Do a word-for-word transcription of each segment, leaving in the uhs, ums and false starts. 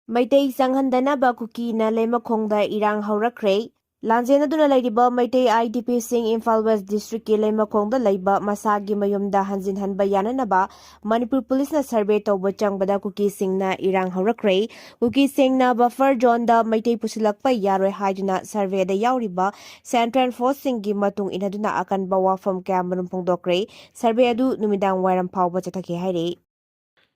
ꯃꯩꯇꯩ ꯆꯪꯍꯟꯗꯅꯕ ꯀꯨꯀꯤꯅ ꯂꯩꯃꯈꯣꯡꯗ ꯏꯔꯥꯡ ꯍꯧꯔꯛꯈ꯭ꯔꯦ꯫ ꯂꯥꯟꯖꯦꯟꯅꯗꯨꯅ ꯂꯩꯔꯤꯕ ꯃꯩꯇꯩ IDPꯁꯤꯡ ꯏꯝꯐꯥꯜ ꯋꯦꯁ ꯗꯤꯁꯇ꯭ꯔꯤꯛꯀꯤ ꯂꯩꯃꯈꯣꯡꯗ ꯂꯩꯕ ꯃꯁꯥꯒꯤ ꯃꯌꯨꯝꯗ ꯍꯟꯖꯤꯟꯍꯟꯕ ꯌꯥꯅꯅꯕ ꯃꯅꯤꯄꯨꯔ ꯄꯨꯂꯤꯁꯅ ꯁꯔꯚꯦ ꯇꯧꯕ ꯆꯪꯕꯗ ꯀꯨꯀꯤꯁꯤꯡꯅ ꯏꯔꯥꯡ ꯍꯧꯔꯛꯈ꯭ꯔꯦ꯫ ꯀꯨꯀꯤꯁꯤꯡꯅ ꯕꯐꯔ ꯖꯣꯟꯗ ꯃꯩꯇꯩ ꯄꯨꯁꯤꯜꯂꯛꯄ ꯌꯥꯔꯣꯏ ꯍꯥꯏꯗꯨꯅ ꯁꯔꯚꯦꯗ ꯌꯥꯎꯔꯤꯕ ꯁꯦꯟꯇ꯭ꯔꯦꯜ ꯐꯣꯔꯁꯁꯤꯡꯒꯤ ꯃꯇꯨꯡ ꯏꯟꯅꯗꯨꯅ ꯑꯀꯟꯕ ꯋꯥꯐꯝ ꯀꯌꯥꯃꯔꯨꯝ ꯐꯣꯡꯗꯣꯛꯈ꯭ꯔꯦ꯫ ꯁꯔꯚꯦ ꯑꯗꯨ ꯅꯨꯃꯤꯗꯥꯡ ꯋꯥꯏꯔꯝ ꯐꯥꯎꯕ ꯆꯠꯊꯈꯤ ꯍꯥꯏꯔꯤ꯫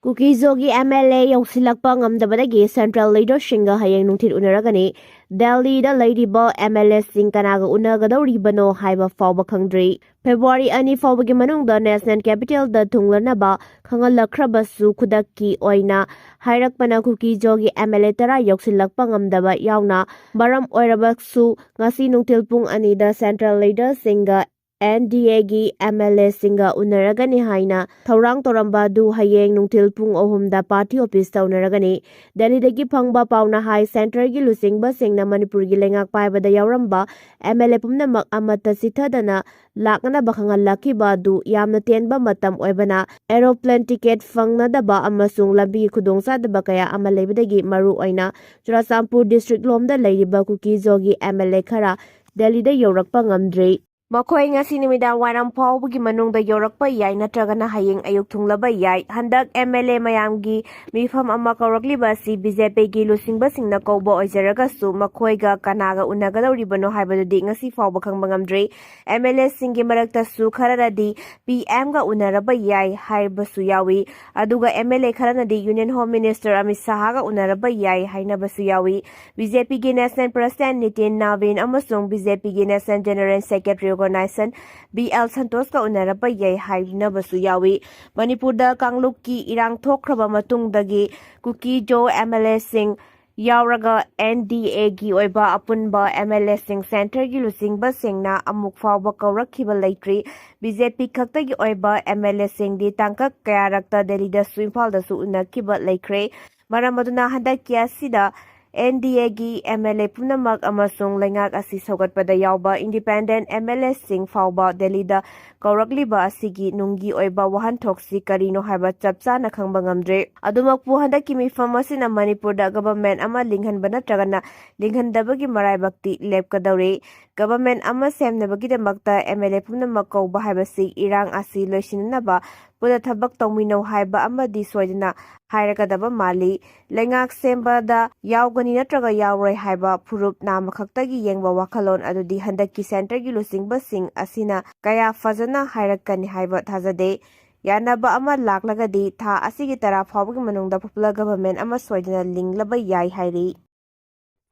ꯀꯨꯀꯤ ꯖꯣꯒꯤ MLA ꯌꯧꯁꯤꯜꯂꯛꯄ ꯉꯝꯗꯕꯗꯒꯤ ꯁꯦꯟꯇ꯭ꯔꯦꯜ ꯂꯤꯗꯔꯁꯤꯡꯒ ꯍꯌꯦꯡ ꯅꯨꯡꯊꯤꯜ ꯎꯅꯔꯒꯅꯤ꯫ ꯗꯦꯜꯂꯤꯗ ꯂꯩꯔꯤꯕ MLAꯁꯤꯡ ꯀꯅꯥꯒ ꯎꯅꯒꯗꯧꯔꯤꯕꯅꯣ ꯍꯥꯏꯕ ꯐꯥꯎꯕ ꯈꯪꯗ꯭ꯔꯤ꯫ ꯐꯦꯕ꯭ꯔꯨꯋꯥꯔꯤ ꯑꯅꯤ ꯐꯥꯎꯕꯒꯤ ꯃꯅꯨꯡꯗ ꯅꯦꯁꯅꯦꯜ ꯀꯦꯄꯤꯇꯦꯜꯗ ꯊꯨꯡꯂꯅꯕ ꯈꯪꯍꯜꯂꯛꯈ꯭ꯔꯕꯁꯨ, ꯈꯨꯗꯛꯀꯤ ꯑꯣꯏꯅ ꯍꯥꯏꯔꯛꯄꯅ ꯀꯨꯀꯤ ꯖꯣꯒꯤ MLA ꯇꯔꯥ ꯌꯧꯁꯤꯜꯂꯛꯄ ꯉꯝꯗꯕ ꯌꯥꯎꯅ ꯃꯔꯝ ꯑꯣꯏꯔꯕꯁꯨ, ꯉꯁꯤ ꯅꯨꯡꯊꯤꯜ ꯄꯨꯡ ꯑꯅꯤꯗ ꯁꯦꯟꯇ꯭ꯔꯦꯜ ꯂꯤꯗꯔꯁꯤꯡꯒ NDAꯒꯤ MLAꯁꯤꯡꯒ ꯎꯅꯔꯒꯅꯤ ꯍꯥꯏꯅ ꯊꯧꯔꯥꯡ ꯇꯧꯔꯝꯕ ꯑꯗꯨ ꯍꯌꯦꯡ ꯅꯨꯡꯊꯤꯜ ꯄꯨꯡ ꯑꯍꯨꯝꯗ ꯄꯥꯔꯇꯤ ꯑꯣꯐꯤꯁꯇ ꯎꯅꯔꯒꯅꯤ꯫ ꯗꯦꯜꯂꯤꯗꯒꯤ ꯐꯪꯕ ꯄꯥꯎꯅ ꯍꯥꯏ, ꯁꯦꯟꯇꯔꯒꯤ ꯂꯨꯆꯤꯡꯕꯁꯤꯡꯅ ꯃꯅꯤꯄꯨꯔꯒꯤ ꯂꯩꯉꯥꯛ ꯄꯥꯏꯕꯗ ꯌꯥꯎꯔꯝꯕ MLA ꯄꯨꯝꯅꯃꯛ ꯑꯃꯠꯇ ꯆꯤꯊꯗꯅ ꯂꯥꯛꯅꯅꯕ ꯈꯪꯍꯜꯂꯛꯈꯤꯕ ꯑꯗꯨ ꯌꯥꯝꯅ ꯇꯦꯟꯕ ꯃꯇꯝ ꯑꯣꯏꯕꯅ, ꯑꯦꯔꯣꯄ꯭ꯂꯦꯟ ꯇꯤꯀꯦꯠ ꯐꯪꯅꯗꯕ ꯑꯃꯁꯨꯡ ꯂꯝꯕꯤꯒꯤ ꯈꯨꯗꯣꯡꯆꯥꯗꯕ ꯀꯌꯥ ꯑꯃ ꯂꯩꯕꯗꯒꯤ, ꯃꯔꯨ ꯑꯣꯏꯅ ꯆꯨꯔꯥꯆꯥꯟꯄꯨꯔ ꯗꯤꯁꯇ꯭ꯔꯤꯛ ꯂꯣꯝꯗ ꯂꯩꯔꯤꯕ ꯀꯨꯀꯤ ꯖꯣꯒꯤ MLA ꯈꯔ ꯗꯦꯜꯂꯤꯗ ꯌꯧꯔꯛꯄ ꯉꯝꯗ꯭ꯔꯤ꯫ ꯃꯈꯣꯏ ꯉꯁꯤ ꯅꯨꯃꯤꯗꯥꯡ ꯋꯥꯏꯔꯝ ꯐꯥꯎꯕꯒꯤ ꯃꯅꯨꯡꯗ ꯌꯧꯔꯛꯄ ꯌꯥꯏ, ꯅꯠꯇ꯭ꯔꯒꯅ ꯍꯌꯦꯡ ꯑꯌꯨꯛ ꯊꯨꯡꯂꯕ ꯌꯥꯏ꯫ ꯍꯟꯗꯛ MLA ꯃꯌꯥꯝꯒꯤ ꯃꯤꯐꯝ ꯑꯃ ꯀꯧꯔꯛꯂꯤꯕ ꯑꯁꯤ BJPꯒꯤ ꯂꯨꯆꯤꯡꯕꯁꯤꯡꯅ ꯀꯧꯕ ꯑꯣꯏꯖꯔꯒꯁꯨ, ꯃꯈꯣꯏꯒ ꯀꯅꯥꯒ ꯎꯅꯒꯗꯧꯔꯤꯕꯅꯣ ꯍꯥꯏꯕꯗꯨꯗꯤ ꯉꯁꯤ ꯐꯥꯎꯕ ꯈꯪꯕ ꯉꯝꯗ꯭ꯔꯤ꯫ MLAꯁꯤꯡꯒꯤ ꯃꯔꯛꯇꯁꯨ ꯈꯔꯅꯗꯤ PMꯒ ꯎꯅꯔꯕ ꯌꯥꯏ ꯍꯥꯏꯕꯁꯨ ꯌꯥꯎꯏ꯫ ꯑꯗꯨꯒ MLA ꯈꯔꯅꯗꯤ Union Home Minister ꯑꯃꯤꯠ ꯁꯥꯍꯒ ꯎꯅꯔꯕ ꯌꯥꯏ ꯍꯥꯏꯅꯕꯁꯨ ꯌꯥꯎꯏ꯫ BJPꯒꯤ National President ꯅꯤꯇꯤꯟ ꯅꯕꯤꯟ ꯑꯃꯁꯨꯡ BJPꯒꯤ National General Secretary Organization B L ꯁꯟꯇꯣꯁꯀ ꯎꯅꯔꯕ ꯌꯥꯏ ꯍꯥꯏꯅꯕꯁꯨ ꯌꯥꯎꯏ꯫ ꯃꯅꯤꯄꯨꯔꯗ ꯀꯥꯡꯂꯨꯞꯀꯤ ꯏꯔꯥꯡ ꯊꯣꯛꯈ꯭ꯔꯕ ꯃꯇꯨꯡꯗꯒꯤ ꯀꯨꯀꯤ ꯖꯣ MLAꯁꯤꯡ ꯌꯥꯎꯔꯒ NDAꯒꯤ ꯑꯣꯏꯕ ꯑꯄꯨꯟꯕ MLAꯁꯤꯡ ꯁꯦꯟꯇꯔꯒꯤ ꯂꯨꯆꯤꯡꯕꯁꯤꯡꯅ ꯑꯃꯨꯛ ꯐꯥꯎꯕ ꯀꯧꯔꯛꯈꯤꯕ ꯂꯩꯇ꯭ꯔꯤ꯫ BJP ꯈꯛꯇꯒꯤ ꯑꯣꯏꯕ MLAꯁꯤꯡꯗꯤ ꯇꯥꯡꯀꯛ ꯀꯌꯥꯔꯛꯇ ꯗꯦꯜꯂꯤꯗꯁꯨ ꯏꯝꯐꯥꯜꯗꯁꯨ ꯎꯅꯈꯤꯕ ꯂꯩꯈ꯭ꯔꯦ꯫ ꯃꯔꯝ ꯑꯗꯨꯅ ꯍꯟꯗꯛꯀꯤ ꯑꯁꯤꯗ ꯑꯦꯟ ꯗꯤ ꯑꯦꯒꯤ ꯑꯦꯝ ꯑꯦꯜ ꯑꯦ ꯄꯨꯝꯅꯃꯛ ꯑꯃꯁꯨꯡ ꯂꯩꯉꯥꯛ ꯑꯁꯤ ꯁꯧꯒꯠꯄꯗ ꯌꯥꯎꯕ ꯏꯟꯗꯤꯄꯦꯟꯗꯦꯟ ꯑꯦꯝ ꯑꯦꯜ ꯑꯦꯁꯤꯡ ꯐꯥꯎꯕ ꯗꯦꯜꯂꯤꯗ ꯀꯧꯔꯛꯂꯤꯕ ꯑꯁꯤꯒꯤ ꯅꯨꯡꯒꯤ ꯑꯣꯏꯕ ꯋꯥꯍꯟꯊꯣꯛꯁꯤ ꯀꯔꯤꯅꯣ ꯍꯥꯏꯕ ꯆꯞ ꯆꯥꯅ ꯈꯪꯕ ꯉꯝꯗ꯭ꯔꯦ꯫ ꯑꯗꯨꯃꯛꯄꯨ ꯍꯟꯗꯛꯀꯤ ꯃꯤꯐꯝ ꯑꯁꯤꯅ ꯃꯅꯤꯄꯨꯔꯗ ꯒꯚꯔꯟꯃꯦꯟꯠ ꯑꯃ ꯂꯤꯡꯍꯟꯕ ꯅꯠꯇ꯭ꯔꯒꯅ ꯂꯤꯡꯍꯟꯗꯕꯒꯤ ꯃꯔꯥꯏꯕꯛꯇꯤ ꯂꯦꯞꯀꯗꯧꯔꯤ꯫ ꯒꯚꯔꯟꯃꯦꯟꯠ ꯑꯃ ꯁꯦꯝꯅꯕꯒꯤꯗꯃꯛꯇ ꯑꯦꯝ ꯑꯦꯜ ꯑꯦ ꯄꯨꯝꯅꯃꯛ ꯀꯧꯕ ꯍꯥꯏꯕꯁꯤ ꯏꯔꯥꯡ ꯑꯁꯤ ꯂꯣꯏꯁꯤꯟꯅꯅꯕ ꯄꯨꯟꯅ ꯊꯕꯛ ꯇꯧꯃꯤꯟꯅꯧ ꯍꯥꯏꯕ ꯑꯃꯗꯤ ꯁꯣꯏꯗꯅ ꯍꯥꯏꯔꯛꯀꯗꯕ ꯃꯥꯜꯂꯤ꯫ ꯂꯩꯉꯥꯛ ꯁꯦꯝꯕꯗ ꯌꯥꯎꯒꯅꯤ ꯅꯠꯇ꯭ꯔꯒ ꯌꯥꯎꯔꯣꯏ ꯍꯥꯏꯕ ꯐꯨꯔꯨꯞ ꯅꯥꯝꯃꯈꯛꯇꯒꯤ ꯌꯦꯡꯕ ꯋꯥꯈꯜꯂꯣꯟ ꯑꯗꯨꯗꯤ ꯍꯟꯗꯛꯀꯤ ꯁꯦꯟꯇꯔꯒꯤ ꯂꯨꯆꯤꯡꯕꯁꯤꯡ ꯑꯁꯤꯅ ꯀꯌꯥ ꯐꯖꯅ ꯍꯥꯏꯔꯛꯀꯅꯤ ꯍꯥꯏꯕ ꯊꯥꯖꯗꯦ꯫ ꯌꯥꯅꯕ ꯑꯃ ꯂꯥꯛꯂꯒꯗꯤ ꯊꯥ ꯑꯁꯤꯒꯤ ꯇꯔꯥ ꯐꯥꯎꯕꯒꯤ ꯃꯅꯨꯡꯗ ꯄꯣꯄꯨꯂꯔ ꯒꯚꯔꯟꯃꯦꯟꯠ ꯑꯃ ꯁꯣꯏꯗꯅ ꯂꯤꯡꯂꯕ ꯌꯥꯏ ꯍꯥꯏꯔꯤ꯫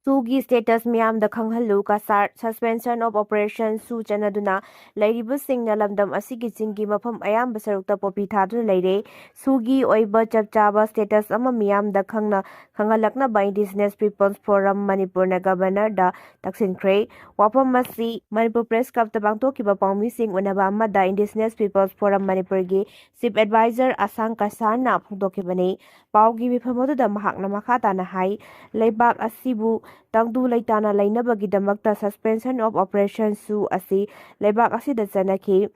ꯁꯨꯒꯤ status ꯃꯤꯌꯥꯝꯗ ꯈꯪꯍꯜꯂꯨ꯫ ꯀꯁꯥꯔ, suspension of operation ꯁꯨ ꯆꯠꯅꯗꯨꯅ ꯂꯩꯔꯤꯕꯁꯤꯡꯅ ꯂꯝꯗꯝ ꯑꯁꯤꯒꯤ ꯆꯤꯡꯒꯤ ꯃꯐꯝ ꯑꯌꯥꯝꯕ ꯁꯔꯨꯛꯇ ꯄꯣꯄꯤ ꯊꯥꯗꯨꯅ ꯂꯩꯔꯦ꯫ ꯁꯨꯒꯤ ꯑꯣꯏꯕ ꯆꯞ ꯆꯥꯕ status ꯑꯃ ꯃꯤꯌꯥꯝꯗ ꯈꯪꯅ ꯈꯪꯍꯜꯂꯛꯅꯕ Indigenous People's Forum ꯃꯅꯤꯄꯨꯔꯅ ꯒꯚꯔꯅꯔꯗ ꯇꯛꯁꯤꯟꯈ꯭ꯔꯦ꯫ ꯋꯥꯐꯝ ꯑꯁꯤ ꯃꯅꯤꯄꯨꯔ Press Clubꯇ ꯄꯥꯡꯊꯣꯛꯈꯤꯕ ꯄꯥꯎꯃꯤꯁꯤꯡ ꯎꯅꯕ ꯑꯃꯗ Indigenous People's Forum ꯃꯅꯤꯄꯨꯔꯒꯤ Chief Advisor ꯑꯁꯥꯡ ꯀꯁꯥꯔꯅ ꯐꯣꯡꯗꯣꯛꯈꯤꯕꯅꯤ꯫ ꯄꯥꯎꯒꯤ ꯃꯤꯐꯝ ꯑꯗꯨꯗ ꯃꯍꯥꯛꯅ ꯃꯈꯥ ꯇꯥꯅ ꯍꯥꯏ, ꯂꯩꯕꯥꯛ ꯑꯁꯤꯕꯨ ꯇꯪꯗꯨ ꯂꯩꯇꯥꯅ ꯂꯩꯅꯕꯒꯤꯗꯃꯛꯇ suspension of operation ꯁꯨ ꯑꯁꯤ ꯂꯩꯕꯥꯛ ꯑꯁꯤꯗ ꯆꯠꯅꯈꯤ꯫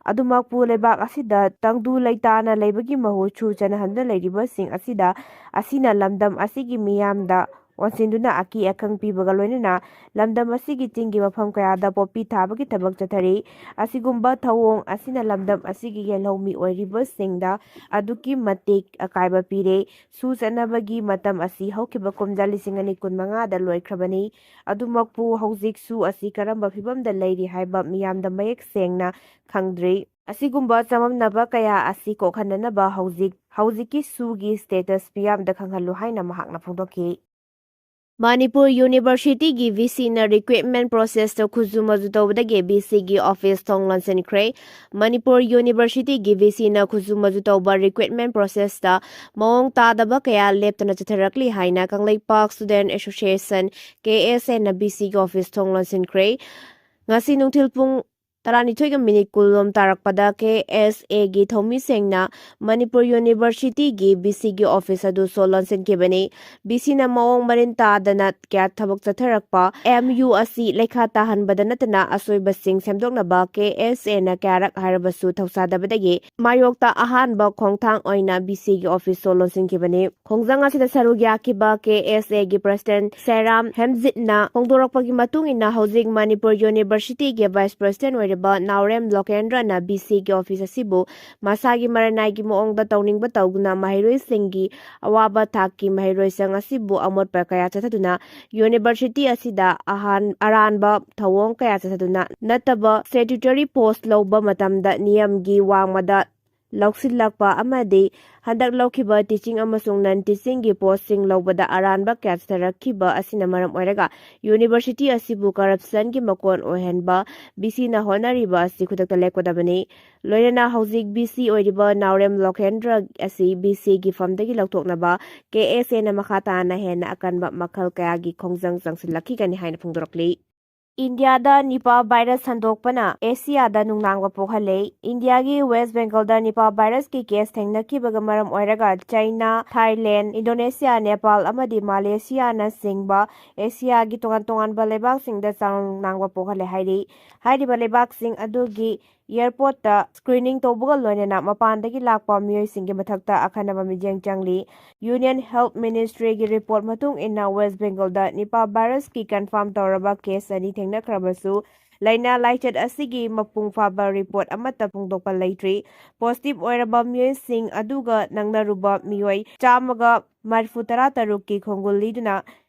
ꯑꯗꯨꯃꯛꯄꯨ ꯂꯩꯕꯥꯛ ꯑꯁꯤꯗ ꯇꯪꯗꯨ ꯂꯩꯇꯥꯅ ꯂꯩꯕꯒꯤ ꯃꯍꯨꯠ ꯁꯨ ꯆꯠꯅꯍꯟꯗꯨꯅ ꯂꯩꯔꯤꯕꯁꯤꯡ ꯑꯁꯤꯗ, ꯑꯁꯤꯅ ꯂꯝꯗꯝ ꯑꯁꯤꯒꯤ ꯃꯤꯌꯥꯝꯗ ꯑꯣꯟꯁꯤꯟꯗꯨꯅ ꯑꯀꯤ ꯑꯈꯪ ꯄꯤꯕꯒ ꯂꯣꯏꯅꯅ ꯂꯝꯗꯝ ꯑꯁꯤꯒꯤ ꯆꯤꯡꯒꯤ ꯃꯐꯝ ꯀꯌꯥꯗ ꯄꯣꯄꯤ ꯊꯥꯕꯒꯤ ꯊꯕꯛ ꯆꯠꯊꯔꯤ꯫ ꯑꯁꯤꯒꯨꯝꯕ ꯊꯧꯑꯣꯡ ꯑꯁꯤꯅ ꯂꯝꯗꯝ ꯑꯁꯤꯒꯤ ꯌꯦꯜꯍꯧꯃꯤ ꯑꯣꯏꯔꯤꯕꯁꯤꯡꯗ ꯑꯗꯨꯛꯀꯤ ꯃꯇꯤꯛ ꯑꯀꯥꯏꯕ ꯄꯤꯔꯦ꯫ ꯁꯨ ꯆꯠꯅꯕꯒꯤ ꯃꯇꯝ ꯑꯁꯤ ꯍꯧꯈꯤꯕ ꯀꯨꯝꯖꯥ ꯂꯤꯁꯤꯡ ꯑꯅꯤ ꯀꯨꯟꯃꯉꯥꯗ ꯂꯣꯏꯈ꯭ꯔꯕꯅꯤ꯫ ꯑꯗꯨꯃꯛꯄꯨ ꯍꯧꯖꯤꯛ ꯁꯨ ꯑꯁꯤ ꯀꯔꯝꯕ ꯐꯤꯕꯝꯗ ꯂꯩꯔꯤ ꯍꯥꯏꯕ ꯃꯤꯌꯥꯝꯗ ꯃꯌꯦꯛ ꯁꯦꯡꯅ ꯈꯪꯗ꯭ꯔꯤ꯫ ꯑꯁꯤꯒꯨꯝꯕ ꯆꯃꯝꯅꯕ ꯀꯌꯥ ꯑꯁꯤ ꯀꯣꯛꯍꯟꯅꯅꯕ ꯍꯧꯖꯤꯛ, ꯍꯧꯖꯤꯛꯀꯤ ꯁꯨꯒꯤ status ꯃꯤꯌꯥꯝꯗ ꯈꯪꯍꯜꯂꯨ ꯍꯥꯏꯅ ꯃꯍꯥꯛꯅ ꯐꯣꯡꯗꯣꯛꯈꯤ꯫ ꯃꯅꯤꯄꯨꯔ ꯌꯨꯅꯤꯚꯔꯁꯤꯇꯤꯒꯤ ꯚꯤ ꯁꯤꯅ recruitment processꯇ ꯈꯨꯖꯨ ꯃꯖꯨ ꯇꯧꯕꯗꯒꯤ ꯚꯤ ꯁꯤꯒꯤ office ꯊꯣꯡ ꯂꯣꯟꯁꯤꯟꯈ꯭ꯔꯦ꯫ ꯃꯅꯤꯄꯨꯔ ꯌꯨꯅꯤꯚꯔꯁꯤꯇꯤꯒꯤ ꯚꯤ ꯁꯤꯅ ꯈꯨꯖꯨ ꯃꯖꯨ ꯇꯧꯕ recruitment processꯇ ꯃꯑꯣꯡ ꯇꯥꯗꯕ ꯀꯌꯥ ꯂꯦꯞꯇꯅ ꯆꯠꯊꯔꯛꯂꯤ ꯍꯥꯏꯅ ꯀꯪꯂꯩꯄꯥꯛ Student Association, ꯀꯦ ꯑꯦꯁ ꯑꯦꯅ ꯚꯤ ꯁꯤꯒꯤ office ꯊꯣꯡ ꯂꯣꯟꯁꯤꯟꯈ꯭ꯔꯦ꯫ ꯉꯁꯤ ꯅꯨꯡꯊꯤꯜ ꯄꯨꯡ ꯇꯔꯥꯅꯤꯊꯣꯏꯒ ꯃꯤꯅꯤꯠ ꯀꯨꯟꯂꯣꯝ ꯇꯥꯔꯛꯄꯗ ꯀꯦ ꯑꯦꯁ ꯑꯦꯒꯤ ꯊꯧꯃꯤꯁꯤꯡꯅ ꯃꯅꯤꯄꯨꯔ ꯌꯨꯅꯤꯚꯔꯁꯤꯇꯤꯒꯤ ꯕꯤ ꯁꯤꯒꯤ ꯑꯣꯐꯤꯁ ꯑꯗꯨ ꯁꯣ ꯂꯣꯟꯁꯤꯟꯈꯤꯕꯅꯤ꯫ ꯕꯤ ꯁꯤꯅ ꯃꯑꯣꯡ ꯃꯔꯤꯟ ꯇꯥꯗꯅ ꯀꯌꯥ ꯊꯕꯛ ꯆꯠꯊꯔꯛꯄ ꯑꯦꯝ ꯌꯨ ꯑꯁꯤ ꯂꯩꯈꯥ ꯇꯥꯍꯟꯕꯗ ꯅꯠꯇꯅ ꯑꯁꯣꯏꯕꯁꯤꯡ ꯁꯦꯝꯗꯣꯛꯅꯕ ꯀꯦ ꯑꯦꯁ ꯑꯦꯅ ꯀꯌꯥꯔꯛ ꯍꯥꯏꯔꯕꯁꯨ ꯊꯧꯁꯥꯗꯕꯗꯒꯤ ꯃꯥꯌꯣꯛꯇ ꯑꯍꯥꯟꯕ ꯈꯣꯡꯊꯥꯡ ꯑꯣꯏꯅ ꯕꯤ ꯁꯤꯒꯤ ꯑꯣꯐꯤꯁ ꯁꯣ ꯂꯣꯟꯁꯤꯟꯈꯤꯕꯅꯤ꯫ ꯈꯣꯡꯖꯪ ꯑꯁꯤꯗ ꯁꯔꯨꯛ ꯌꯥꯈꯤꯕ ꯀꯦ ꯑꯦꯁ ꯑꯦꯒꯤ ꯄ꯭ꯔꯁꯤꯗꯦꯟꯠ ꯁꯦꯔꯥꯝ ꯍꯦꯝꯖꯤꯠꯅ ꯐꯣꯡꯗꯣꯔꯛꯄꯒꯤ ꯃꯇꯨꯡ ꯏꯟꯅ, ꯍꯧꯖꯤꯛ ꯃꯅꯤꯄꯨꯔ ꯌꯨꯅꯤꯚꯔꯁꯤꯇꯤꯒꯤ ꯚꯥꯏꯁ ꯄ꯭ꯔꯁꯤꯗꯦꯟꯠ ꯑꯣꯏꯔꯤꯕ ꯅꯥꯎꯔꯦꯝ ꯂꯣꯀꯦꯟꯗ꯭ꯔꯅ ꯕꯤ ꯁꯤꯒꯤ ꯑꯣꯐꯤꯁ ꯑꯁꯤꯕꯨ ꯃꯁꯥꯒꯤ ꯃꯔꯅꯥꯏꯒꯤ ꯃꯑꯣꯡꯗ ꯇꯧꯅꯤꯡꯕ ꯇꯧꯗꯨꯅ ꯃꯍꯩꯔꯣꯏꯁꯤꯡꯒꯤ ꯑꯋꯥꯕ ꯊꯥꯛꯀꯤ ꯃꯍꯩꯔꯣꯏꯁꯪ ꯑꯁꯤꯕꯨ ꯑꯃꯣꯠꯄ ꯀꯌꯥ ꯆꯠꯊꯗꯨꯅ ꯌꯨꯅꯤꯚꯔꯁꯤꯇꯤ ꯑꯁꯤꯗ ꯑꯍꯥꯟ-, ꯑꯔꯥꯟꯕ ꯊꯧꯑꯣꯡ ꯀꯌꯥ ꯆꯠꯊꯗꯨꯅ ꯅꯠꯇꯕ statutory post ꯂꯧꯕ ꯃꯇꯝꯗ ꯅꯤꯌꯝꯒꯤ ꯋꯥꯡꯃꯗ ꯂꯧꯁꯤꯜꯂꯛꯄ ꯑꯃꯗꯤ ꯍꯟꯗꯛ ꯂꯧꯈꯤꯕ teaching ꯑꯃꯁꯨꯡ non teachingꯒꯤ postꯁꯤꯡ ꯂꯧꯕꯗ ꯑꯔꯥꯟꯕ ꯀꯌꯥ ꯆꯠꯊꯔꯛꯈꯤꯕ ꯑꯁꯤꯅ ꯃꯔꯝ ꯑꯣꯏꯔꯒ ꯌꯨꯅꯤꯚꯔꯁꯤꯇꯤ ꯑꯁꯤꯕꯨ corruptionꯒꯤ ꯃꯀꯣꯟ ꯑꯣꯏꯍꯟꯕ ꯕꯤ ꯁꯤꯅ ꯍꯣꯠꯅꯔꯤꯕ ꯑꯁꯤ ꯈꯨꯗꯛꯇ ꯂꯦꯞꯀꯗꯕꯅꯤ꯫ ꯂꯣꯏꯅꯅ ꯍꯧꯖꯤꯛ ꯕꯤ ꯁꯤ ꯑꯣꯏꯔꯤꯕ ꯅꯥꯎꯔꯦꯝ ꯂꯣꯀꯦꯟꯗ꯭ꯔ ꯑꯁꯤ ꯕꯤ ꯁꯤꯒꯤ ꯐꯝꯗꯒꯤ ꯂꯧꯊꯣꯛꯅꯕ ꯀꯦ ꯑꯦꯁ ꯑꯦꯅ ꯃꯈꯥ ꯇꯥꯅ ꯍꯦꯟꯅ ꯑꯀꯟꯕ ꯃꯈꯜ ꯀꯌꯥꯒꯤ ꯈꯣꯡꯖꯪ ꯆꯪꯁꯤꯜꯂꯛꯈꯤꯒꯅꯤ ꯍꯥꯏꯅ ꯐꯣꯡꯗꯣꯔꯛꯂꯤ꯫ ꯏꯟꯗꯤꯌꯥꯗ ꯅꯤꯄꯥ ꯚꯥꯏꯔꯁ ꯁꯟꯗꯣꯛꯄꯅ ꯑꯦꯁꯤꯌꯥꯗ ꯅꯨꯡꯅꯥꯡꯕ ꯄꯣꯛꯍꯜꯂꯦ꯫ ꯏꯟꯗꯤꯌꯥꯒꯤ ꯋꯦꯁ ꯕꯦꯡꯒꯜꯗ ꯅꯤꯄꯥ ꯚꯥꯏꯔꯁꯀꯤ case ꯊꯦꯡꯅꯈꯤꯕꯒ ꯃꯔꯝ ꯑꯣꯏꯔꯒ ꯆꯥꯏꯅꯥ, ꯊꯥꯏꯂꯦꯟ, ꯏꯟꯗꯣꯅꯦꯁꯤꯌꯥ, ꯅꯦꯄꯥꯜ ꯑꯃꯗꯤ ꯃꯥꯂꯦꯁꯤꯌꯥꯅ ꯆꯤꯡꯕ ꯑꯦꯁꯤꯌꯥꯒꯤ ꯇꯣꯉꯥꯟ ꯇꯣꯉꯥꯟꯕ ꯂꯩꯕꯥꯛꯁꯤꯡꯗ ꯆꯥꯎꯅ ꯅꯨꯡꯅꯥꯡꯕ ꯄꯣꯛꯍꯜꯂꯦ ꯍꯥꯏꯔꯤ꯫ ꯍꯥꯏꯔꯤꯕ ꯂꯩꯕꯥꯛꯁꯤꯡ ꯑꯗꯨꯒꯤ airportꯇ screening ꯇꯧꯕꯒ ꯂꯣꯏꯅꯅ ꯃꯄꯥꯟꯗꯒꯤ ꯂꯥꯛꯄ ꯃꯤꯑꯣꯏꯁꯤꯡꯒꯤ ꯃꯊꯛꯇ ꯑꯈꯟꯅꯕ ꯃꯤꯠꯌꯦꯡ ꯆꯪꯂꯤ꯫ Union Health Ministryꯒꯤ report ꯃꯇꯨꯡ ꯏꯟꯅ ꯋꯦꯁ ꯕꯦꯡꯒꯜꯗ ꯅꯤꯄꯥ ꯚꯥꯏꯔꯁꯀꯤ confirm ꯇꯧꯔꯕ case ꯑꯅꯤ ꯊꯦꯡꯅꯈ꯭ꯔꯕꯁꯨ ꯂꯥꯏꯅꯥ ꯂꯥꯏꯆꯠ ꯑꯁꯤꯒꯤ ꯃꯄꯨꯡ ꯐꯥꯕ report ꯑꯃꯠꯇ ꯐꯣꯡꯗꯣꯛꯄ ꯂꯩꯇ꯭ꯔꯤ꯫ Positive ꯑꯣꯏꯔꯕ ꯃꯤꯑꯣꯏꯁꯤꯡ ꯑꯗꯨꯒ ꯅꯪꯅꯔꯨꯕ ꯃꯤꯑꯣꯏ ꯆꯥꯝꯃꯒ ꯃꯔꯤꯐꯨ ꯇꯔꯥ ꯇꯔꯨꯛꯀꯤ ꯈꯣꯡꯒꯨꯜ ꯂꯤꯗꯨꯅ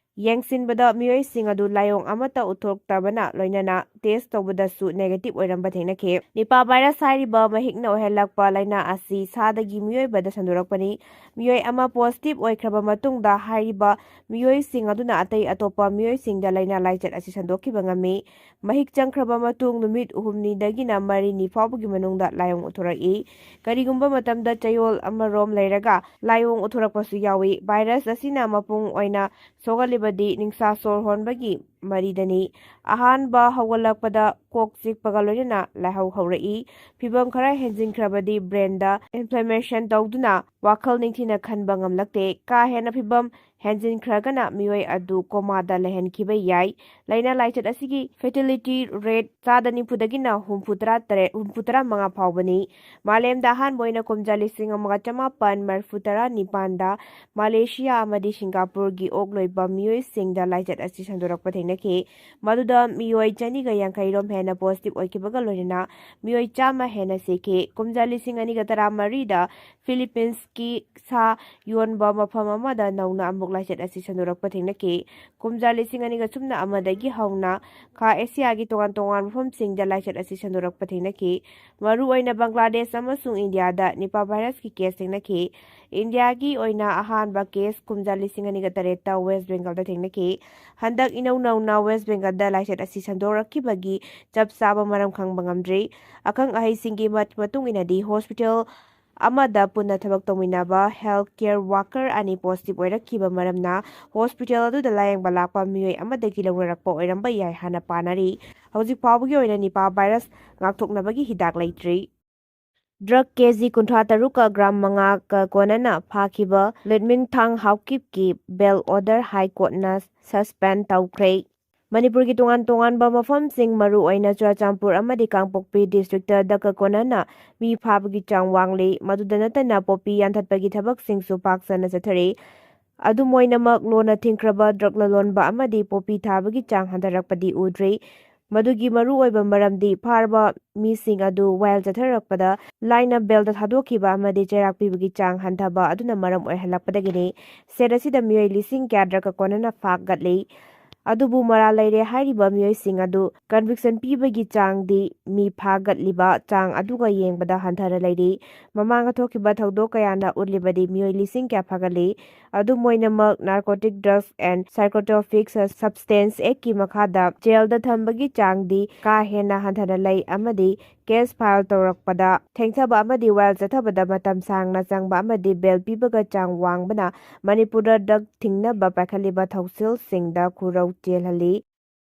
ꯌꯦꯡꯁꯤꯟꯕꯗ ꯃꯤꯑꯣꯏꯁꯤꯡ ꯑꯗꯨ ꯂꯥꯏꯑꯣꯡ ꯑꯃꯠꯇ ꯎꯠꯊꯣꯛꯇꯕꯅ ꯂꯣꯏꯅꯅ test ꯇꯧꯕꯗꯁꯨ negative ꯑꯣꯏꯔꯝꯕ ꯊꯦꯡꯅꯈꯤ꯫ ꯅꯤꯄꯥ ꯚꯥꯏꯔꯁ ꯍꯥꯏꯔꯤꯕ ꯃꯍꯤꯛꯅ ꯑꯣꯏꯍꯜꯂꯛꯄ ꯂꯥꯏꯅꯥ ꯑꯁꯤ ꯁꯥꯗꯒꯤ ꯃꯤꯑꯣꯏꯕꯗ ꯁꯟꯗꯣꯔꯛꯄꯅꯤ꯫ ꯃꯤꯑꯣꯏ ꯑꯃ positive ꯑꯣꯏꯈ꯭ꯔꯕ ꯃꯇꯨꯡꯗ ꯍꯥꯏꯔꯤꯕ ꯃꯤꯑꯣꯏꯁꯤꯡ ꯑꯗꯨꯅ ꯑꯇꯩ ꯑꯇꯣꯞꯄ ꯃꯤꯑꯣꯏꯁꯤꯡꯗ ꯂꯥꯏꯅꯥ ꯂꯥꯏꯆꯠ ꯑꯁꯤ ꯁꯟꯗꯣꯛꯈꯤꯕ ꯉꯝꯃꯤ꯫ ꯃꯍꯤꯛ ꯆꯪꯈ꯭ꯔꯕ ꯃꯇꯨꯡ ꯅꯨꯃꯤꯠ ꯍꯨꯝꯅꯤꯗꯒꯤꯅ ꯃꯔꯤꯅꯤ ꯐꯥꯎꯕꯒꯤ ꯃꯅꯨꯡꯗ ꯂꯥꯏꯑꯣꯡ ꯎꯠꯊꯣꯔꯛꯏ꯫ ꯀꯔꯤꯒꯨꯝꯕ ꯃꯇꯝꯗ ꯆꯌꯣꯜ ꯑꯃꯔꯣꯝ ꯂꯩꯔꯒ ꯂꯥꯏꯑꯣꯡ ꯎꯠꯊꯣꯔꯛꯄꯁꯨ ꯌꯥꯎꯏ꯫ ꯚꯥꯏꯔꯁ ꯑꯁꯤꯅ ꯃꯄꯨꯡ ꯑꯣꯏꯅ ꯁꯣꯛꯍꯜꯂꯤꯕꯗꯤ ꯅꯤꯡꯁꯥ ꯁꯣꯔ ꯍꯣꯟꯕꯒꯤ ꯃꯔꯤꯗꯅꯤ꯫ ꯑꯍꯥꯟꯕ ꯍꯧꯒꯠꯂꯛꯄꯗ ꯀꯣꯛ ꯆꯤꯛꯄꯒ ꯂꯣꯏꯅꯅ ꯂꯥꯏꯍꯧ ꯍꯧꯔꯛꯏ꯫ ꯐꯤꯚꯝ ꯈꯔ ꯍꯦꯟꯖꯤꯟꯈ꯭ꯔꯕꯗꯤ ꯕ꯭ꯔꯦꯟꯗ ꯏꯟꯐ꯭ꯂꯦꯃꯦꯁꯟ ꯇꯧꯗꯨꯅ ꯋꯥꯈꯜ ꯅꯤꯡꯊꯤꯅ ꯈꯟꯕ ꯉꯝꯂꯛꯇꯦ꯫ ꯀꯥ ꯍꯦꯟꯅ ꯐꯤꯚꯝ ꯍꯦꯟꯖꯤꯟꯈ꯭ꯔꯒꯅ ꯃꯤꯑꯣꯏ ꯑꯗꯨ ꯀꯣꯃꯥꯗ ꯂꯩꯍꯟꯈꯤꯕ ꯌꯥꯏ꯫ ꯂꯥꯏꯅꯥ ꯂꯥꯏꯆꯠ ꯑꯁꯤꯒꯤ ꯐꯦꯇꯤꯂꯤꯇꯤ ꯔꯦꯠ ꯆꯥꯗ ꯅꯤꯐꯨꯗꯒꯤꯅ ꯍꯨꯝꯐꯨ ꯇꯔꯥ ꯇꯔꯦꯠ, ꯍꯨꯝꯐꯨ ꯇꯔꯥ ꯃꯉꯥ ꯐꯥꯎꯕꯅꯤ꯫ ꯃꯥꯂꯦꯝꯗ ꯑꯍꯥꯟꯕ ꯑꯣꯏꯅ ꯀꯨꯝꯖꯥ ꯂꯤꯁꯤꯡ ꯑꯃꯒ ꯆꯃꯥꯄꯟ ꯃꯔꯤꯐꯨ ꯇꯔꯥ ꯅꯤꯄꯥꯟꯗ ꯃꯥꯂꯦꯁꯤꯌꯥ ꯑꯃꯗꯤ ꯁꯤꯡꯒꯥꯄꯨꯔꯒꯤ ꯑꯣꯛ ꯂꯣꯏꯕ ꯃꯤꯑꯣꯏꯁꯤꯡꯗ ꯂꯥꯏꯆꯠ ꯑꯁꯤ ꯁꯟꯗꯣꯔꯛꯄ ꯊꯦꯡꯅꯈꯤ꯫ ꯃꯗꯨꯗ ꯃꯤꯑꯣꯏ ꯆꯅꯤꯒ ꯌꯥꯡꯈꯩ ꯔꯣꯝ ꯍꯦꯟꯅ ꯄꯣꯖꯤꯇꯤꯚ ꯑꯣꯏꯈꯤꯕꯒ ꯂꯣꯏꯅꯅ ꯃꯤꯑꯣꯏ ꯆꯥꯝꯃ ꯍꯦꯟꯅ ꯁꯤꯈꯤ꯫ ꯀꯨꯝꯖꯥ ꯂꯤꯁꯤꯡ ꯑꯅꯤꯒ ꯇꯔꯥꯃꯔꯤꯗ ꯐꯤꯂꯤꯄꯤꯟꯁꯀꯤ ꯁꯥ ꯌꯣꯟꯕ ꯃꯐꯝ ꯑꯃꯗ ꯅꯧꯅ ꯑꯃꯨꯛ ꯂꯥꯏꯆꯠ ꯑꯁꯤ ꯁꯟꯗꯣꯔꯛꯄ ꯊꯦꯡꯅꯈꯤ꯫ ꯀꯨꯝꯖꯥ ꯂꯤꯁꯤꯡ ꯑꯅꯤꯒ ꯁꯨꯞꯅ ꯑꯃꯗꯒꯤ ꯍꯧꯅ ꯈꯥ ꯑꯦꯁꯤꯌꯥꯒꯤ ꯇꯣꯉꯥꯟ ꯇꯣꯉꯥꯟꯕ ꯃꯐꯝꯁꯤꯡꯗ ꯂꯥꯏꯆꯠ ꯑꯁꯤ ꯁꯟꯗꯣꯔꯛꯄ ꯊꯦꯡꯅꯈꯤ꯫ ꯃꯔꯨꯑꯣꯏꯅ ꯕꯪꯒ꯭ꯂꯥꯗꯦꯁ ꯑꯃꯁꯨꯡ ꯏꯟꯗꯤꯌꯥꯗ ꯅꯤꯄꯥ ꯚꯥꯏꯔꯁꯀꯤ ꯀꯦꯁ ꯊꯦꯡꯅꯈꯤ꯫ ꯏꯟꯗꯤꯌꯥꯒꯤ ꯑꯣꯏꯅ ꯑꯍꯥꯟꯕ ꯀꯦꯁ ꯀꯨꯝꯖꯥ ꯂꯤꯁꯤꯡ ꯑꯅꯤꯒ ꯇꯔꯦꯠꯇ ꯋꯦꯁ ꯕꯦꯡꯒꯜꯗ ꯊꯦꯡꯅꯈꯤ꯫ ꯍꯟꯗꯛ ꯏꯅꯧ ꯅꯧꯅ ꯋꯦꯁ ꯕꯦꯡꯒꯜꯗ ꯂꯥꯏꯆꯠ ꯑꯁꯤ ꯁꯟꯗꯣꯔꯛꯈꯤꯕꯒꯤ ꯆꯞ ꯆꯥꯕ ꯃꯔꯝ ꯈꯪꯕ ꯉꯝꯗ꯭ꯔꯤ꯫ ꯑꯈꯪ ꯑꯍꯩꯁꯤꯡꯒꯤ ꯃꯠ-, ꯃꯇꯨꯡ ꯏꯟꯅꯗꯤ ꯍꯣꯁꯄꯤꯇꯥꯜ ꯑꯃꯗ ꯄꯨꯟꯅ ꯊꯕꯛ ꯇꯧꯃꯤꯟꯅꯕ ꯍꯦꯜꯊ ꯀꯦꯌꯔ ꯋꯥꯀꯔ ꯑꯅꯤ ꯄꯣꯖꯤꯇꯤꯚ ꯑꯣꯏꯔꯛꯈꯤꯕ ꯃꯔꯝꯅ ꯍꯣꯁꯄꯤꯇꯥꯜ ꯑꯗꯨꯗ ꯂꯥꯌꯦꯡꯕ ꯂꯥꯛꯄ ꯃꯤꯑꯣꯏ ꯑꯃꯗꯒꯤ ꯂꯧꯅꯔꯛꯄ ꯑꯣꯏꯔꯝꯕ ꯌꯥꯏ ꯍꯥꯏꯅ ꯄꯥꯅꯔꯤ꯫ ꯍꯧꯖꯤꯛ ꯐꯥꯎꯕꯒꯤ ꯑꯣꯏꯅ ꯅꯤꯄꯥ ꯚꯥꯏꯔꯁ ꯉꯥꯛꯊꯣꯛꯅꯕꯒꯤ ꯍꯤꯗꯥꯛ ꯂꯩꯇ꯭ꯔꯤ꯫ ꯗ꯭ꯔꯒ ꯀꯦꯖꯤ ꯀꯨꯟꯊ꯭ꯔꯥ ꯇꯔꯨꯛꯀ ꯒ꯭ꯔꯥꯝ ꯃꯉꯥꯒ ꯀꯣꯟꯅꯅ ꯐꯥꯈꯤꯕ ꯂꯨꯠꯃꯤꯟꯊꯥꯡ ꯍꯥꯎꯀꯤꯞꯀꯤ ꯕꯦꯜ ꯑꯣꯔꯗꯔ ꯍꯥꯏ ꯀꯣꯔꯠꯅ ꯁꯁꯄꯦꯟ ꯇꯧꯈ꯭ꯔꯦ꯫ ꯃꯅꯤꯄꯨꯔꯒꯤ ꯇꯣꯉꯥꯟ ꯇꯣꯉꯥꯟꯕ ꯃꯐꯝꯁꯤꯡ, ꯃꯔꯨꯑꯣꯏꯅ ꯆꯨꯔꯥꯆꯥꯟꯄꯨꯔ ꯑꯃꯗꯤ ꯀꯥꯡꯄꯣꯛꯄꯤ ꯗꯤꯁꯇ꯭ꯔꯤꯛꯇ ꯗ꯭ꯔꯒꯀ ꯀꯣꯟꯅꯅ ꯃꯤ ꯐꯥꯕꯒꯤ ꯆꯥꯡ ꯋꯥꯡꯂꯤ꯫ ꯃꯗꯨꯗ ꯅꯠꯇꯅ ꯄꯣꯄꯤ ꯌꯥꯟꯊꯠꯄꯒꯤ ꯊꯕꯛꯁꯤꯡꯁꯨ ꯄꯥꯛ ꯁꯟꯅ ꯆꯠꯊꯔꯤ꯫ ꯑꯗꯨꯝ ꯑꯣꯏꯅꯃꯛ, ꯂꯣꯟꯅ ꯊꯤꯡꯈ꯭ꯔꯕ ꯗ꯭ꯔꯒ ꯂꯂꯣꯟꯕ ꯑꯃꯗꯤ ꯄꯣꯄꯤ ꯊꯥꯕꯒꯤ ꯆꯥꯡ ꯍꯟꯊꯔꯛꯄꯗꯤ ꯎꯗ꯭ꯔꯤ꯫ ꯃꯗꯨꯒꯤ ꯃꯔꯨꯑꯣꯏꯕ ꯃꯔꯝꯗꯤ ꯐꯥꯔꯕ ꯃꯤꯁꯤꯡ ꯑꯗꯨ ꯋꯥꯌꯦꯜ ꯆꯠꯊꯔꯛꯄꯗ ꯂꯥꯏꯅ ꯕꯦꯜꯗ ꯊꯥꯗꯣꯛꯈꯤꯕ ꯑꯃꯗꯤ ꯆꯩꯔꯥꯛ ꯄꯤꯕꯒꯤ ꯆꯥꯡ ꯍꯟꯊꯕ ꯑꯗꯨꯅ ꯃꯔꯝ ꯑꯣꯏꯍꯜꯂꯛꯄꯗꯒꯤꯅꯤ꯫ ꯁ꯭ꯇꯦꯠ ꯑꯁꯤꯗ ꯃꯤꯑꯣꯏ ꯂꯤꯁꯤꯡ ꯀꯌꯥ ꯗ꯭ꯔꯒꯀ ꯀꯣꯟꯅꯅ ꯐꯥꯒꯠꯂꯤ꯫ ꯑꯗꯨꯕꯨ ꯃꯔꯥꯜ ꯂꯩꯔꯦ ꯍꯥꯏꯔꯤꯕ ꯃꯤꯑꯣꯏꯁꯤꯡ ꯑꯗꯨ ꯀꯟꯚꯤꯛꯁꯟ ꯄꯤꯕꯒꯤ ꯆꯥꯡꯗꯤ ꯃꯤ ꯐꯥꯒꯠꯂꯤꯕ ꯆꯥꯡ ꯑꯗꯨꯒ ꯌꯦꯡꯕꯗ ꯍꯟꯊꯅ ꯂꯩꯔꯤ꯫ ꯃꯃꯥꯡꯗ ꯊꯣꯛꯈꯤꯕ ꯊꯧꯗꯣꯛ ꯀꯌꯥꯅ ꯎꯠꯂꯤꯕꯗꯤ ꯃꯤꯑꯣꯏ ꯂꯤꯁꯤꯡ ꯀꯌꯥ ꯐꯥꯒꯠꯂꯤ꯫ ꯑꯗꯨꯝ ꯑꯣꯏꯅꯃꯛ, Narcotic Drugs and Psychotropic Substance Actꯀꯤ ꯃꯈꯥꯗ ꯖꯦꯜꯗ ꯊꯝꯕꯒꯤ ꯆꯥꯡꯗꯤ ꯀꯥ ꯍꯦꯟꯅ ꯍꯟꯊꯅ ꯂꯩ ꯑꯃꯗꯤ case file ꯇꯧꯔꯛꯄꯗ ꯊꯦꯡꯊꯕ ꯑꯃꯗꯤ ꯋꯥꯌꯦꯜ ꯆꯠꯊꯕꯗ ꯃꯇꯝ ꯁꯥꯡꯅ ꯆꯪꯕ ꯑꯃꯗꯤ bail ꯄꯤꯕꯒ ꯆꯥꯡ ꯋꯥꯡꯕꯅ ꯃꯅꯤꯄꯨꯔꯗ drug ꯊꯤꯡꯅꯕ ꯄꯥꯏꯈꯠꯂꯤꯕ ꯊꯧꯁꯤꯜꯁꯤꯡꯗ ꯈꯨꯔꯧ ꯆꯦꯜꯍꯜꯂꯤ꯫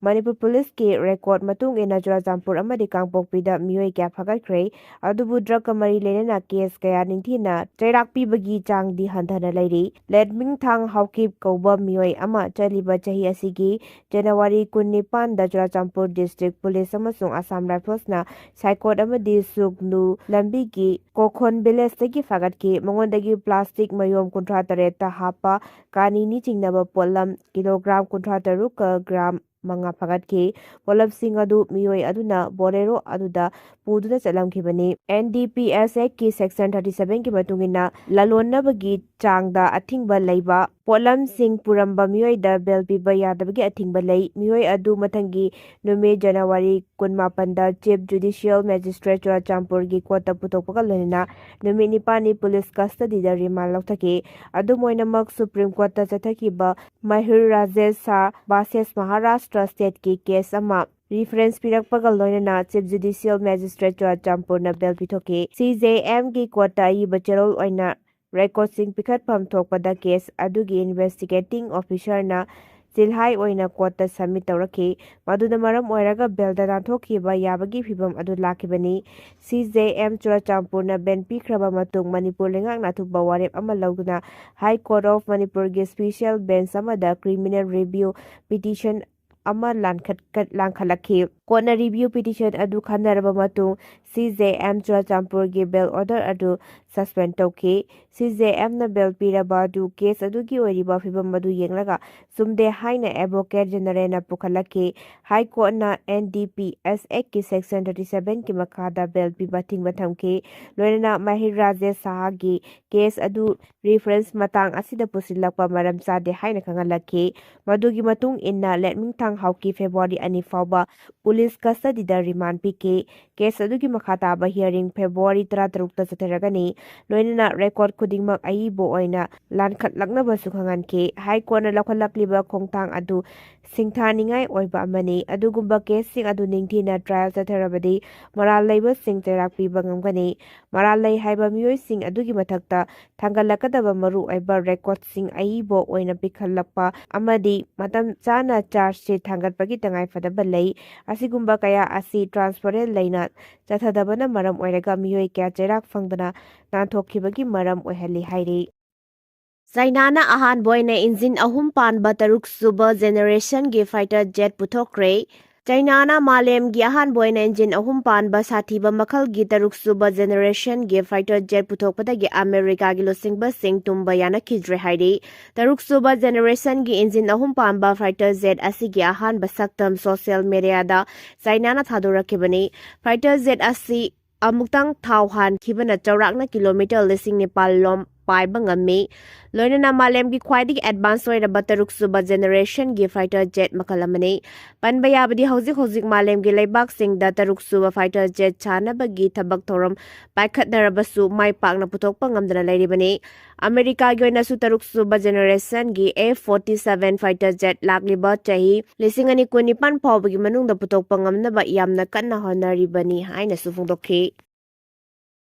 ꯃꯅꯤꯄꯨꯔ ꯄꯨꯂꯤꯁꯀꯤ record ꯃꯇꯨꯡ ꯏꯟꯅ ꯆꯨꯔꯥꯆꯥꯟꯄꯨꯔ ꯑꯃꯗꯤ ꯀꯥꯡꯄꯣꯛꯄꯤꯗ ꯃꯤꯑꯣꯏ ꯀꯌꯥ ꯐꯥꯒꯠꯈ꯭ꯔꯦ, ꯑꯗꯨꯕꯨ drugꯀ ꯃꯔꯤ ꯂꯩꯅꯅ case ꯀꯌꯥ ꯅꯤꯡꯊꯤꯅ ꯆꯩꯔꯥꯛ ꯄꯤꯕꯒꯤ ꯆꯥꯡꯗꯤ ꯍꯟꯊꯅ ꯂꯩꯔꯤ꯫ ꯂꯦꯠꯃꯤꯡꯊꯥꯡ ꯍꯥꯎꯀꯤꯞ ꯀꯧꯕ ꯃꯤꯑꯣꯏ ꯑꯃ ꯆꯠꯂꯤꯕ ꯆꯍꯤ ꯑꯁꯤꯒꯤ January ꯀꯨꯟꯅꯤꯄꯥꯟꯗ ꯆꯨꯔꯥꯆꯥꯟꯄꯨꯔ district police ꯑꯃꯁꯨꯡ ꯑꯁꯥꯝ riflesꯅ ꯁꯥꯏꯀꯣꯠ ꯑꯃꯗꯤ ꯁꯨꯒꯅꯨ ꯂꯝꯕꯤꯒꯤ ꯀꯣꯈꯣꯟ villageꯇꯒꯤ ꯐꯥꯒꯠꯈꯤ꯫ ꯃꯉꯣꯟꯗꯒꯤ plastic ꯃꯌꯣꯝ ꯀꯨꯟꯊ꯭ꯔꯥ ꯇꯔꯦꯠꯇ ꯍꯥꯞꯄ ꯀꯥꯅꯤꯅꯤ ꯆꯤꯡꯅꯕ ꯄꯣꯠꯂꯝ kilogram ꯀꯨꯟꯊ꯭ꯔꯥ ꯇꯔꯨꯛꯀ gram ꯃꯉꯥ ꯐꯥꯒꯠꯈꯤ꯫ ꯄꯣꯠꯂꯝꯁꯤꯡ ꯑꯗꯨ ꯃꯤꯑꯣꯏ ꯑꯗꯨꯅ Bolero ꯑꯗꯨꯗ ꯄꯨꯗꯨꯅ ꯆꯠꯂꯝꯈꯤꯕꯅꯤ꯫ NDPS Actꯀꯤ section thirty sevenꯒꯤ ꯃꯇꯨꯡ ꯏꯟꯅ ꯂꯂꯣꯟꯅꯕꯒꯤ ꯆꯥꯡꯗ ꯑꯊꯤꯡꯕ ꯂꯩꯕ ꯄꯣꯠꯂꯝꯁꯤꯡ ꯄꯨꯔꯝꯕ ꯃꯤꯑꯣꯏꯗ bail ꯄꯤꯕ ꯌꯥꯗꯕꯒꯤ ꯑꯊꯤꯡꯕ ꯂꯩ꯫ ꯃꯤꯑꯣꯏ ꯑꯗꯨ ꯃꯊꯪꯒꯤ ꯅꯨꯃꯤꯠ January ꯀꯨꯟꯃꯥꯄꯟꯗ Chief Judicial Magistrate ꯆꯨꯔꯥꯆꯥꯟꯄꯨꯔꯒꯤ courtꯇ ꯄꯨꯊꯣꯛꯄꯒ ꯂꯣꯏꯅꯅ ꯅꯨꯃꯤꯠ ꯅꯤꯄꯥꯟꯅꯤ police custodyꯗ remand ꯂꯧꯊꯈꯤ꯫ ꯑꯗꯨꯝ ꯑꯣꯏꯅꯃꯛ Supreme Courtꯇ ꯆꯠꯊꯈꯤꯕ ꯃꯍꯤꯔ ꯔꯥꯖꯦꯁ ꯁꯥ versus Maharashtra stateꯀꯤ case ꯑꯃ reference ꯄꯤꯔꯛꯄꯒ ꯂꯣꯏꯅꯅ Chief Judicial Magistrate ꯆꯨꯔꯥꯆꯥꯟꯄꯨꯔꯅ bail ꯄꯤꯊꯣꯛꯈꯤ꯫ CJMꯒꯤ courtꯇ ꯑꯏꯕ ꯆꯦꯔꯣꯜ ꯑꯣꯏꯅ recordꯁꯤꯡ ꯄꯤꯈꯠꯐꯝ ꯊꯣꯛꯄꯗ case ꯑꯗꯨꯒꯤ investigating officerꯅ ꯆꯤꯜꯍꯥꯏ ꯑꯣꯏꯅ courtꯇ submit ꯇꯧꯔꯛꯈꯤ꯫ ꯃꯗꯨꯅ ꯃꯔꯝ ꯑꯣꯏꯔꯒ bailꯗ ꯅꯥꯟꯊꯣꯛꯈꯤꯕ ꯌꯥꯕꯒꯤ ꯐꯤꯚꯝ ꯑꯗꯨ ꯂꯥꯛꯈꯤꯕꯅꯤ꯫ CJM ꯆꯨꯔꯥꯆꯥꯟꯄꯨꯔꯅ bail ꯄꯤꯈ꯭ꯔꯕ ꯃꯇꯨꯡ ꯃꯅꯤꯄꯨꯔ ꯂꯩꯉꯥꯛꯅ ꯑꯊꯨꯕ ꯋꯥꯔꯦꯞ ꯑꯃ ꯂꯧꯗꯨꯅ High Court of ꯃꯅꯤꯄꯨꯔꯒꯤ special bench ꯑꯃꯗ criminal review petition ꯑꯃ ꯂꯥꯟꯈꯠ-, ꯂꯥꯡꯈꯠꯂꯛꯈꯤ꯫ Courtꯅ review petition ꯑꯗꯨ ꯈꯟꯅꯔꯕ ꯃꯇꯨꯡ CJM ꯆꯨꯔꯥꯆꯥꯟꯄꯨꯔꯒꯤ bail order ꯑꯗꯨ suspend ꯇꯧꯈꯤ꯫ CJMꯅ bail ꯄꯤꯔꯕ ꯑꯗꯨ case ꯑꯗꯨꯒꯤ ꯑꯣꯏꯔꯤꯕ ꯐꯤꯚꯝ ꯑꯗꯨ ꯌꯦꯡꯂꯒ ꯆꯨꯝꯗꯦ ꯍꯥꯏꯅ Advocate Generalꯅ ꯄꯨꯈꯠꯂꯛꯈꯤ꯫ High Courtꯅ NDPS Actꯀꯤ section thirty sevenꯒꯤ ꯃꯈꯥꯗ bail ꯄꯤꯕ ꯑꯊꯤꯡꯕ ꯊꯝꯈꯤ꯫ ꯂꯣꯏꯅꯅ ꯃꯍꯤꯔ ꯔꯥꯖꯦꯁ ꯁꯥꯍꯒꯤ case ꯑꯗꯨ reference ꯃꯇꯥꯡ ꯑꯁꯤꯗ ꯄꯨꯁꯤꯜꯂꯛꯄ ꯃꯔꯝ ꯆꯥꯗꯦ ꯍꯥꯏꯅ ꯈꯪꯍꯜꯂꯛꯈꯤ꯫ ꯃꯗꯨꯒꯤ ꯃꯇꯨꯡ ꯏꯟꯅ ꯂꯦꯠꯃꯤꯡꯊꯥꯡ ꯍꯥꯎꯀꯤ February ꯑꯅꯤ ꯐꯥꯎꯕ police custodyꯗ remand ꯄꯤꯈꯤ꯫ Case ꯑꯗꯨꯒꯤ ꯃꯈꯥ ꯇꯥꯕ hearing February ꯇꯔꯥꯇꯔꯨꯛꯇ ꯆꯠꯊꯔꯒꯅꯤ꯫ ꯂꯣꯏꯅꯅ record ꯈꯨꯗꯤꯡꯃꯛ ꯑꯏꯕ ꯑꯣꯏꯅ ꯂꯥꯟꯈꯠꯂꯛꯅꯕꯁꯨ ꯈꯪꯍꯟꯈꯤ꯫ High Courtꯅ ꯂꯧꯈꯠꯂꯛꯂꯤꯕ ꯈꯣꯡꯊꯥꯡ ꯑꯗꯨ ꯁꯤꯡꯊꯥꯅꯤꯡꯉꯥꯏ ꯑꯣꯏꯕ ꯑꯃꯅꯤ꯫ ꯑꯗꯨꯒꯨꯝꯕ ꯀꯦꯁꯁꯤꯡ ꯑꯗꯨ ꯅꯤꯡꯊꯤꯅ ꯇ꯭ꯔꯥꯏꯜ ꯆꯠꯊꯔꯕꯗꯤ ꯃꯔꯥꯜ ꯂꯩꯕꯁꯤꯡ ꯆꯩꯔꯥꯛ ꯄꯤꯕ ꯉꯝꯒꯅꯤ꯫ ꯃꯔꯥꯜ ꯂꯩ ꯍꯥꯏꯕ ꯃꯤꯑꯣꯏꯁꯤꯡ ꯑꯗꯨꯒꯤ ꯃꯊꯛꯇ ꯊꯥꯡꯒꯠꯂꯛꯀꯗꯕ ꯃꯔꯨꯑꯣꯏꯕ ꯔꯦꯀꯣꯔꯗꯁꯤꯡ ꯑꯏꯕ ꯑꯣꯏꯅ ꯄꯤꯈꯠꯂꯛꯄ ꯑꯃꯗꯤ ꯃꯇꯝ ꯆꯥꯅ ꯆꯥꯔꯖ ꯁꯤꯠ ꯊꯥꯡꯒꯠꯄꯒꯤ ꯇꯉꯥꯏꯐꯗꯕ ꯂꯩ꯫ ꯑꯁꯤꯒꯨꯝꯕ ꯀꯌꯥ ꯑꯁꯤ ꯇ꯭ꯔꯥꯟꯁꯄꯔꯦꯟ ꯂꯩꯅ ꯆꯠꯊꯗꯕꯅ ꯃꯔꯝ ꯑꯣꯏꯔꯒ ꯃꯤꯑꯣꯏ ꯀꯌꯥ ꯆꯩꯔꯥꯛ ꯐꯪꯗꯅ ꯅꯥꯟꯊꯣꯛꯈꯤꯕꯒꯤ ꯃꯔꯝ ꯑꯣꯏꯍꯜꯂꯤ ꯍꯥꯏꯔꯤ꯫ ꯆꯥꯏꯅꯥꯅ ꯑꯍꯥꯟꯕ ꯑꯣꯏꯅ ꯏꯟꯖꯤꯟ ꯑꯍꯨꯝ ꯄꯥꯟꯕ ꯇꯔꯨꯛ ꯁꯨꯕ ꯖꯦꯅꯦꯔꯦꯁꯟꯒꯤ ꯐꯥꯏꯇꯔ ꯖꯦꯠ ꯄꯨꯊꯣꯛꯈ꯭ꯔꯦ꯫ ꯆꯥꯏꯅꯥꯅ ꯃꯥꯂꯦꯝꯒꯤ ꯑꯍꯥꯟꯕ ꯑꯣꯏꯅ ꯏꯟꯖꯤꯟ ꯑꯍꯨꯝ ꯄꯥꯟꯕ ꯁꯥꯊꯤꯕ ꯃꯈꯜꯒꯤ ꯇꯔꯨꯛ ꯁꯨꯕ ꯖꯦꯅꯦꯔꯦꯁꯟꯒꯤ ꯐꯥꯏꯇꯔ ꯖꯦꯠ ꯄꯨꯊꯣꯛꯄꯗꯒꯤ ꯑꯃꯦꯔꯤꯀꯥꯒꯤ ꯂꯨꯆꯤꯡꯕꯁꯤꯡ ꯇꯨꯝꯕ ꯌꯥꯅꯈꯤꯗ꯭ꯔꯦ ꯍꯥꯏꯔꯤ꯫ ꯇꯔꯨꯛ ꯁꯨꯕ ꯖꯦꯅꯦꯔꯦꯁꯟꯒꯤ ꯏꯟꯖꯤꯟ ꯑꯍꯨꯝ ꯄꯥꯟꯕ ꯐꯥꯏꯇꯔ ꯖꯦꯠ ꯑꯁꯤꯒꯤ ꯑꯍꯥꯟꯕ ꯁꯛꯇꯝ ꯁꯣꯁꯤꯌꯦꯜ ꯃꯦꯗꯤꯌꯥꯗ ꯆꯥꯏꯅꯥꯅ ꯊꯥꯗꯣꯔꯛꯈꯤꯕꯅꯤ꯫ ꯐꯥꯏꯇꯔ ꯖꯦꯠ ꯑꯁꯤ ꯑꯃꯨꯛꯇꯪ ꯊꯥꯎ ꯍꯥꯟꯈꯤꯕꯅ ꯆꯥꯎꯔꯥꯛꯅ ꯀꯤꯂꯣꯃꯤꯇꯔ ꯂꯤꯁꯤꯡ ꯅꯤꯄꯥꯜ ꯂꯣꯝ ꯄꯥꯏꯕ ꯉꯝꯃꯤ꯫ ꯂꯣꯏꯅꯅ ꯃꯥꯂꯦꯝꯒꯤ ꯈ꯭ꯋꯥꯏꯗꯒꯤ ꯑꯦꯗꯚꯥꯟꯁ ꯑꯣꯏꯔꯕ ꯇꯔꯨꯛ ꯁꯨꯕ ꯖꯦꯅꯦꯔꯦꯁꯟꯒꯤ ꯐꯥꯏꯇꯔ ꯖꯦꯠ ꯃꯈꯜ ꯑꯃꯅꯤ꯫ ꯄꯟꯕ ꯌꯥꯕꯗꯤ ꯍꯧꯖꯤꯛ ꯍꯧꯖꯤꯛ ꯃꯥꯂꯦꯝꯒꯤ ꯂꯩꯕꯥꯛꯁꯤꯡꯗ ꯇꯔꯨꯛ ꯁꯨꯕ ꯐꯥꯏꯇꯔ ꯖꯦꯠ ꯁꯥꯟꯅꯕꯒꯤ ꯊꯕꯛ ꯊꯧꯔꯝ ꯄꯥꯏꯈꯠꯅꯔꯕꯁꯨ ꯃꯥꯏ ꯄꯥꯛꯅ ꯄꯨꯊꯣꯛꯄ ꯉꯝꯗꯅ ꯂꯩꯔꯤꯕꯅꯤ꯫ ꯑꯃꯦꯔꯤꯀꯥꯒꯤ ꯑꯣꯏꯅꯁꯨ ꯇꯔꯨꯛ ꯁꯨꯕ ꯖꯦꯅꯦꯔꯦꯁꯟꯒꯤ F forty seven fighter jet ꯂꯥꯛꯂꯤꯕ ꯆꯍꯤ ꯂꯤꯁꯤꯡ ꯑꯅꯤ ꯀꯨꯟꯅꯤꯄꯥꯟ ꯐꯥꯎꯕꯒꯤ ꯃꯅꯨꯡꯗ ꯄꯨꯊꯣꯛꯄ ꯉꯝꯅꯕ ꯌꯥꯝꯅ ꯀꯟꯅ ꯍꯣꯠꯅꯔꯤꯕꯅꯤ ꯍꯥꯏꯅꯁꯨ ꯐꯣꯡꯗꯣꯛꯈꯤ꯫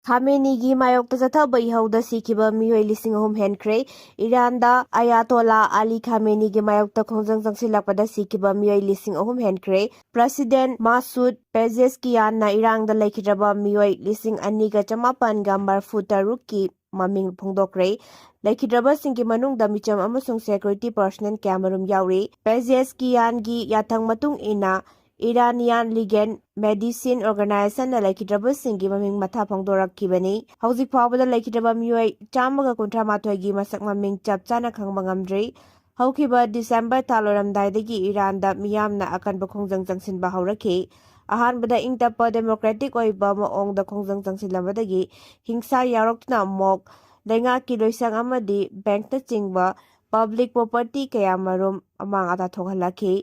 ꯈꯥꯃꯦꯅꯤꯒꯤ ꯃꯥꯌꯣꯛꯇ ꯆꯠꯊꯕ ꯏꯍꯧꯗ ꯁꯤꯈꯤꯕ ꯃꯤꯑꯣꯏ ꯂꯤꯁꯤꯡ ꯑꯍꯨꯝ ꯍꯦꯟꯈ꯭ꯔꯦ꯫ ꯏꯔꯥꯟꯗ ꯑꯌꯥꯇꯣꯂꯥ ꯑꯂꯤ ꯈꯥꯃꯦꯅꯤꯒꯤ ꯃꯥꯌꯣꯛꯇ ꯈꯣꯡꯖꯪ ꯆꯪꯁꯤꯜꯂꯛꯄꯗ ꯁꯤꯈꯤꯕ ꯃꯤꯑꯣꯏ ꯂꯤꯁꯤꯡ ꯑꯍꯨꯝ ꯍꯦꯟꯈ꯭ꯔꯦ꯫ ꯄ꯭ꯔꯁꯤꯗꯦꯟ ꯃꯥꯁꯨꯗ ꯄꯦꯖꯦꯁꯀꯤꯌꯥꯟꯅ ꯏꯔꯥꯡꯗ ꯂꯩꯈꯤꯗ꯭ꯔꯕ ꯃꯤꯑꯣꯏ ꯂꯤꯁꯤꯡ ꯑꯅꯤꯒ ꯆꯃꯥꯄꯟꯒ ꯃꯔꯐꯨ ꯇꯔꯨꯛꯀꯤ ꯃꯃꯤꯡ ꯐꯣꯡꯗꯣꯛꯈ꯭ꯔꯦ꯫ ꯂꯩꯈꯤꯗ꯭ꯔꯕꯁꯤꯡꯒꯤ ꯃꯅꯨꯡꯗ ꯃꯤꯆꯝ ꯑꯃꯁꯨꯡ ꯁꯦꯀ꯭ꯌꯨꯔꯤꯇꯤ ꯄꯔꯁꯅꯦꯜ ꯀꯌꯥꯃꯔꯨꯝ ꯌꯥꯎꯔꯤ꯫ ꯄꯦꯖꯦꯁꯀꯤꯌꯥꯟꯒꯤ ꯌꯥꯊꯪ ꯃꯇꯨꯡ ꯏꯟꯅ, ꯏꯔꯥꯅꯤꯌꯥꯟ ꯂꯤꯒꯦꯟ ꯃꯦꯗꯤꯁꯤꯟ ꯑꯣꯔꯒꯅꯥꯏꯖꯦꯁꯟꯅ ꯂꯩꯈꯤꯗ꯭ꯔꯕꯁꯤꯡꯒꯤ ꯃꯃꯤꯡ ꯃꯊꯥ ꯐꯣꯡꯗꯣꯔꯛꯈꯤꯕꯅꯤ꯫ ꯍꯧꯖꯤꯛ ꯐꯥꯎꯕꯗ ꯂꯩꯈꯤꯗ꯭ꯔꯕ ꯃꯤꯑꯣꯏ ꯆꯥꯝꯃꯒ ꯀꯨꯟꯊ꯭ꯔꯥ ꯃꯥꯊꯣꯏꯒꯤ ꯃꯁꯛ ꯃꯃꯤꯡ ꯆꯞ ꯆꯥꯅ ꯈꯪꯕ ꯉꯝꯗ꯭ꯔꯤ꯫ ꯍꯧꯈꯤꯕ ꯗꯤꯁꯦꯝꯕꯔ ꯊꯥ ꯂꯣꯏꯔꯝꯗꯥꯏꯗꯒꯤ ꯏꯔꯥꯟꯗ ꯃꯤꯌꯥꯝꯅ ꯑꯀꯟꯕ ꯈꯣꯡꯖꯪ ꯆꯪꯁꯤꯟꯕ ꯍꯧꯔꯛꯈꯤ꯫ ꯑꯍꯥꯟꯕꯗ ꯏꯪ ꯇꯞꯄ ꯗꯦꯃꯣꯀ꯭ꯔꯦꯇꯤꯛ ꯑꯣꯏꯕ ꯃꯑꯣꯡꯗ ꯈꯣꯡꯖꯪ ꯆꯪꯁꯤꯜꯂꯝꯕꯗꯒꯤ ꯍꯤꯡꯁꯥ ꯌꯥꯎꯔꯛꯇꯨꯅ ꯑꯃꯨꯛ ꯂꯩꯉꯥꯛꯀꯤ ꯂꯣꯏꯁꯪ ꯑꯃꯗꯤ ꯕꯦꯡꯛꯅꯆꯤꯡꯕ ꯄꯕ꯭ꯂꯤꯛ ꯄ꯭ꯔꯣꯄꯔꯇꯤ ꯀꯌꯥꯃꯔꯨꯝ ꯑꯃꯥꯡ ꯑꯇꯥ ꯊꯣꯛꯍꯜꯂꯛꯈꯤ꯫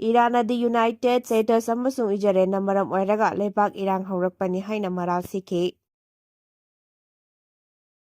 ꯏꯔꯥꯟ ꯑꯗꯤ ꯌꯨꯅꯥꯏꯇꯦꯗ ꯁ꯭ꯇꯦꯇꯁ ꯑꯃꯁꯨꯡ ꯏꯖꯔꯦꯜꯅ ꯃꯔꯝ ꯑꯣꯏꯔꯒ ꯂꯩꯕꯥꯛ ꯏꯔꯥꯡ ꯍꯧꯔꯛꯄꯅꯤ ꯍꯥꯏꯅ ꯃꯔꯥꯜ ꯁꯤꯈꯤ꯫